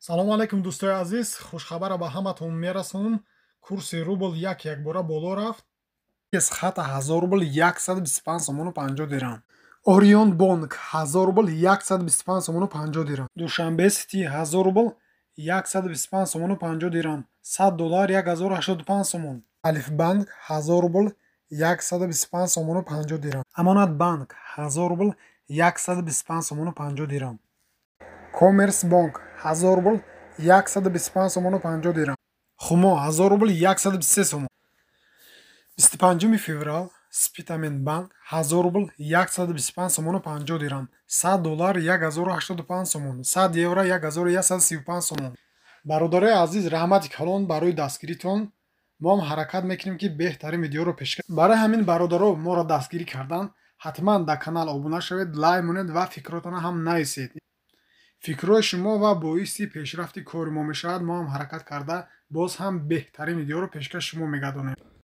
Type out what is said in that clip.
Салому алайкум, дӯстои азиз. Хушхабара ба ҳаматон мерасонам: курси рубл як якбора боло рафт. Хата 1000 рубл 125 сомону 50 дирам. Орион Бонк 1000 рубл 125 сомону 50 дирам. Душанбе Сити 1000 рубл 125 сомону 50 дирам. 100 доллар 1085 сомон. Алифбанк 1000 рубл 125 сомону 50 дирам. Амонатбанк 1000 рубл 125 сомону 50 дирам. Коммерс Бонк 1000 рубл 125 сомону 50 дирам. Хумо 1000 рубл 123 сомон. 25 феврал Спитамен Банк 1000 рубл 125 сомону 50 дирам. 100 доллар 1085 сомон. 100 евро 1135 сомон. Бародарои азиз, раҳмати калон барои дастгиритон. Мо ҳам ҳаракат мекунем, ки беҳтарин видеоро пешкаш. Барои ҳамин бародаро моро дастгирӣ кардан, ҳатман дар канал обуна шавед, лайк монед ва фикротонро ҳам нависед. Фикрҳои шумо ва боиси пешрафти кори мо мешавад. Мо ҳам ҳаракат карда, боз ҳам беҳтарин видеоро пешкаши шумо мегардонем.